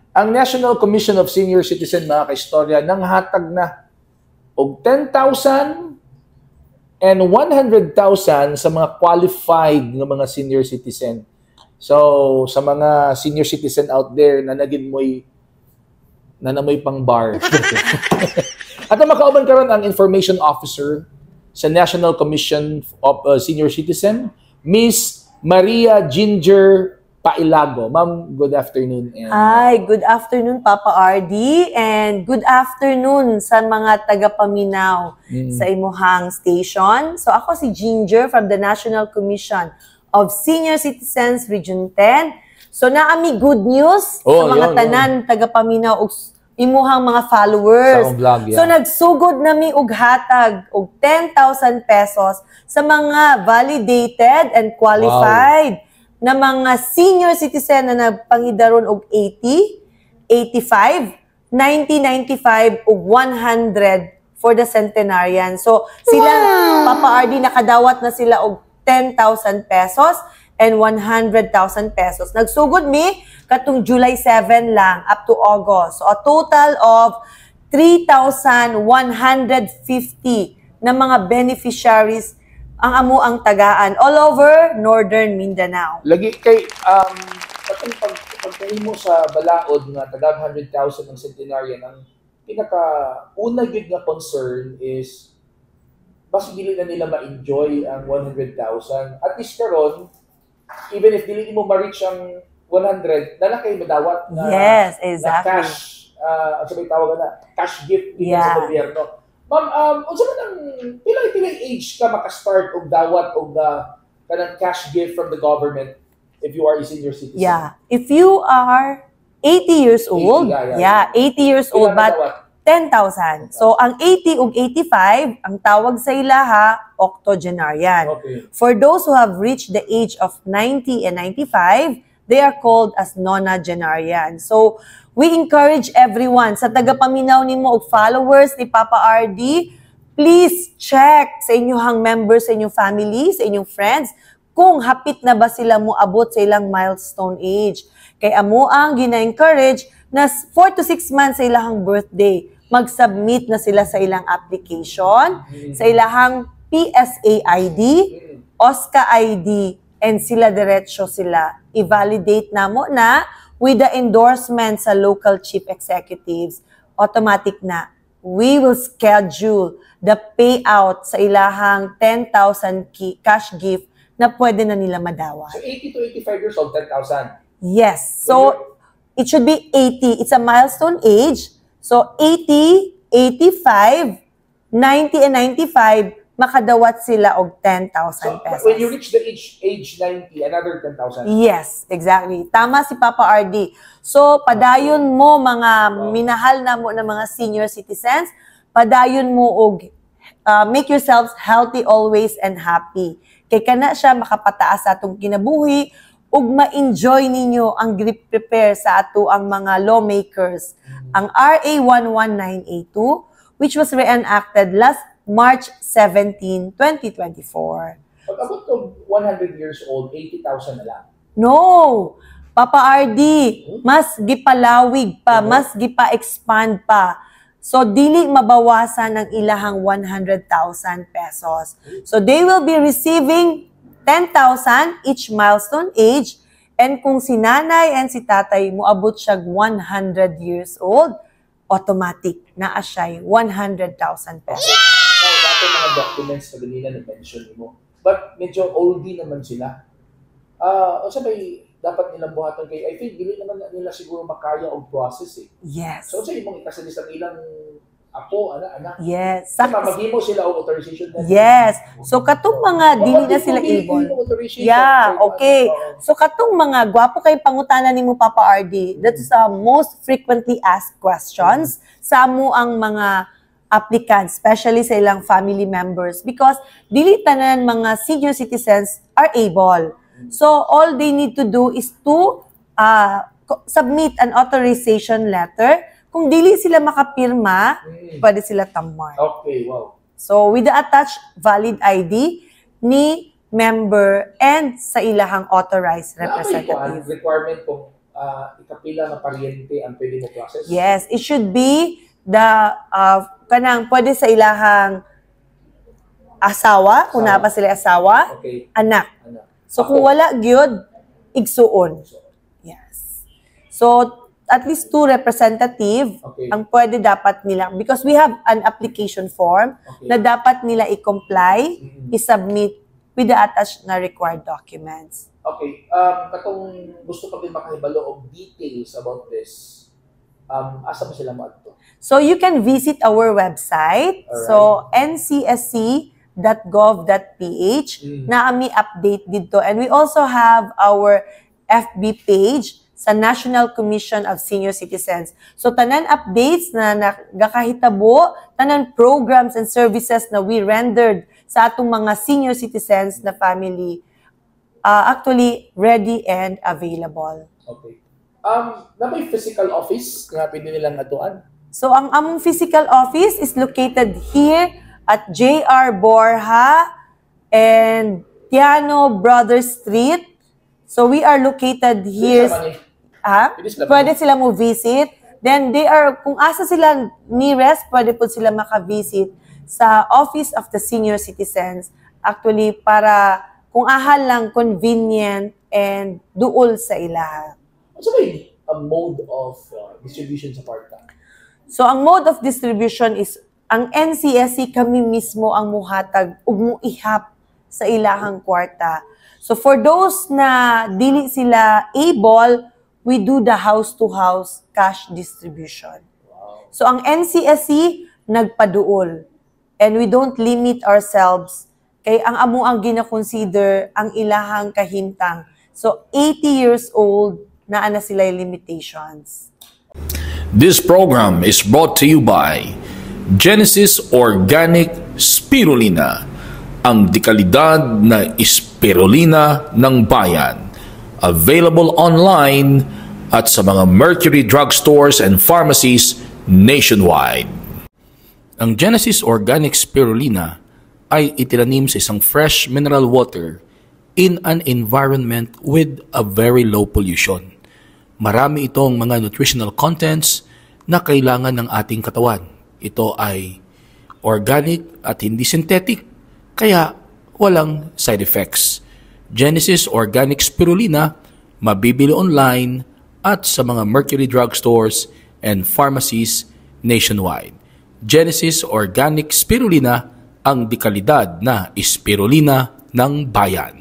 Ang National Commission of Senior Citizen, mga kaistorya, nanghatag na og 10,000 and 100,000 sa mga qualified nga mga senior citizen. So, sa mga senior citizen out there na naging mo'y na namoy pang bar. At ang makauban karon ang information officer sa National Commission of Senior Citizen, Miss Maria Ginger Pailago. Ma'am, good afternoon. And, Hi, good afternoon, Papa RD, and good afternoon sa mga tagapaminaw sa imuhang station. So ako si Ginger from the National Commission of Senior Citizens Region 10. So naa mi good news Oh, sa mga yun, tanan tagapaminaw ug imuhang mga followers. Sa akong vlog, yeah. So nagsugod na mi og hatag og 10,000 pesos sa mga validated and qualified na mga senior citizen na nagpangidaron og 80, 85, 90, 95 ug 100 for the centenarian. So sila, Papa RD, nakadawat na sila og 10,000 pesos and 100,000 pesos. Nagsugod mi katong July 7 lang up to August. So a total of 3,150 na mga beneficiaries ang amuang tagaan all over Northern Mindanao. Lagi kay katong pagkahimo sa balaod nga taga 100,000 ang centenarian, ang pinaka una gyud nga concern is basi dili na nila ma-enjoy ang 100,000. At least karon, even if dili mo ma-reach ang 100, naa na kay madawat na, na cash, ang sabay tawag na cash gift gikan sa gobyerno. Ma'am, unsa man ang pila age ka maka-start og dawat og kanang cash gift from the government if you are a senior citizen? Yeah. If you are 80 years 80, old, yeah, 80 years old, Pila but madawat? 10,000. So, ang 80 ug 85, ang tawag sa ilaha, octogenarian. For those who have reached the age of 90 and 95, they are called as nonagenarian. So, we encourage everyone sa tagapaminaw nimo og followers ni Papa RD, please check sa inyong members, sa inyong family, sa inyong friends, kung hapit na ba sila mo abot sa ilang milestone age. Kay amo ang gina-encourage na 4 to 6 months sa ilang birthday, mag-submit na sila sa ilang application, sa ilahang PSA ID, OSCA ID, and sila diretso sila. I-validate namo na with the endorsement sa local chief executives, automatic na. We will schedule the payout sa ilahang 10,000 cash gift na pwede na nila madawat. So 80 to 85 years old, 10,000. Yes. So, it should be 80. It's a milestone age. So, 80, 85, 90, and 95, makadawat sila og 10,000 So pesos. When you reach the age 90, another 10,000. Yes, exactly. Tama si Papa RD. So, padayon mo, mga minahal na mo na mga senior citizens, padayon mo og make yourselves healthy always and happy. Kay kana siya makapataas sa atong kinabuhi ug ma-enjoy ninyo ang prepare sa ato ang mga lawmakers. Ang RA 11982, which was reenacted last March 17, 2024. Pag abot og 100 years old, 80,000 na lang. No! Papa RD, mas gipalawig pa, mas gipa-expand pa. So, dili mabawasan ang ilahang 100,000 pesos. So, they will be receiving 10,000 each milestone age. And kung si nanay and si tatay moabot siya 100 years old, automatic naa siya 100,000 pesos. Now, dati mga documents na ganina na mention mo. But medyo oldie naman sila. Ah, unsa may dapat nilang buhaton kay I think dili naman na nila siguro makaya og process eh. So unsa imong ikasuggest ang ilang apo, ana, anak? Yes. Sa maghimo sila og authorization letter. Yes. So katong mga dili na sila able. Authorization. Yeah, So, okay. ano, So katong mga gwapo kay pangutana nimo, Papa RD, that's the most frequently asked questions sa amo ang mga applicants, especially sa ilang family members, because dili tanan mga senior citizens are able. So all they need to do is to submit an authorization letter. Kung dili sila makapirma, pwede sila thumbmark. So with the attached valid ID ni member and sa ilahang authorized Naa may kuan, representative. Requirement kung Ikapila nga paryente ang pwede mo process? Yes, it should be the kanang pwede sa ilahang asawa, kung Asawa. Naa pa sila asawa, anak. Anak. So kung Ako. Wala gyud, igsuon. So, Yes. So at least two representative ang pwede dapat nila because we have an application form na dapat nila i-comply, i-submit with the attached na required documents. Okay. Katong gusto pa din makahibalo og details about this, asa mo sila moadto? So you can visit our website. So ncsc.gov.ph naa mi update dito. And we also have our FB page sa National Commission of Senior Citizens. So tanan updates na nagakahitabo, tanan programs and services na we rendered sa atong mga senior citizens na family, actually ready and available. Okay. Naa may physical office nga pwede nilang adtuan? So ang among physical office is located here at JR Borja and Tiano Brothers Street. So we are located here. Pwede sila man eh. Ha? Pwede sila. Pwede sila mo visit. Then they are, kung asa sila nearest, pwede po sila maka-visit sa Office of the Senior Citizens. Actually, para kung ahal lang convenient and duol sa ilaha. Ano ba yung a mode of distribution sa kwarta? So ang mode of distribution is ang NCSC kami mismo ang muhatag ug muihap sa ilahang kwarta. So for those na dili sila able, we do the house-to-house cash distribution. So ang NCSC nagpaduol and we don't limit ourselves kay ang amo ang gina-consider ang ilahang kahimtang. So 80 years old naa na sila limitations. This program is brought to you by Genesis Organic Spirulina, ang dekalidad na spirulina ng bayan. Available online at sa mga Mercury drugstores and pharmacies nationwide. Ang Genesis Organic Spirulina ay itinanim sa isang fresh mineral water in an environment with a very low pollution. Marami itong mga nutritional contents na kailangan ng ating katawan. Ito ay organic at hindi synthetic, kaya walang side effects. Genesis Organic Spirulina, mabibili online at sa mga Mercury drugstores and pharmacies nationwide. Genesis Organic Spirulina, ang dekalidad na spirulina ng bayan.